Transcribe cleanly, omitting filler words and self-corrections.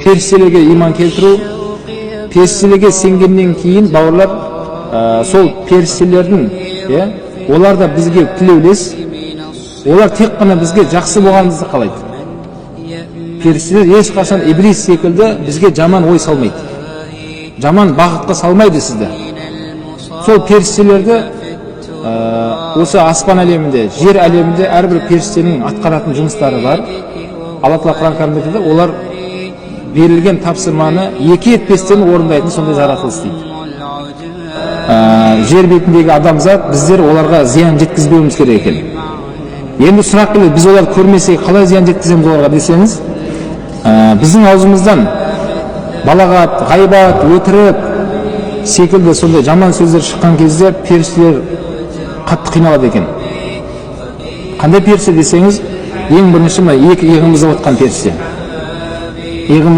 Періштелерге иман келтіру. Періштелерге сенгеннен кейін, бауырлар, сол періштелердің, иә, олар да бізге тілеулес, олар тек қана бізге жақсы болғанымызды қалайды. Періштелер ешқашан иблис секілді бізге жаман ой салмайды, жаман бағытқа салмайды сізді. Сол періштелерді, осы аспан әлемінде, жер әлемінде әрбір періштенің атқаратын жұмыстары бар. Алла Тағала Құран кәрімде айтады, олар берілген тапсырманы екі етпестен орындайтын сондай жаратылыс дейді. Жер бетіндегі адамзат, біздер оларға зиян жеткізбеуіміз керек екен. Енді сұрақ келеді, біз оларды көрмесек, қалай зиян жеткіземіз оларға десеңіз, біздің аузымыздан балағат, ғайбат, өтірік секілді сондай жаман сөздер шыққан кезде періштелер қатты қиналады екен. Қандай періште десеңіз, ең бірінші мына екі иығымызда отқан періште. Иығымыз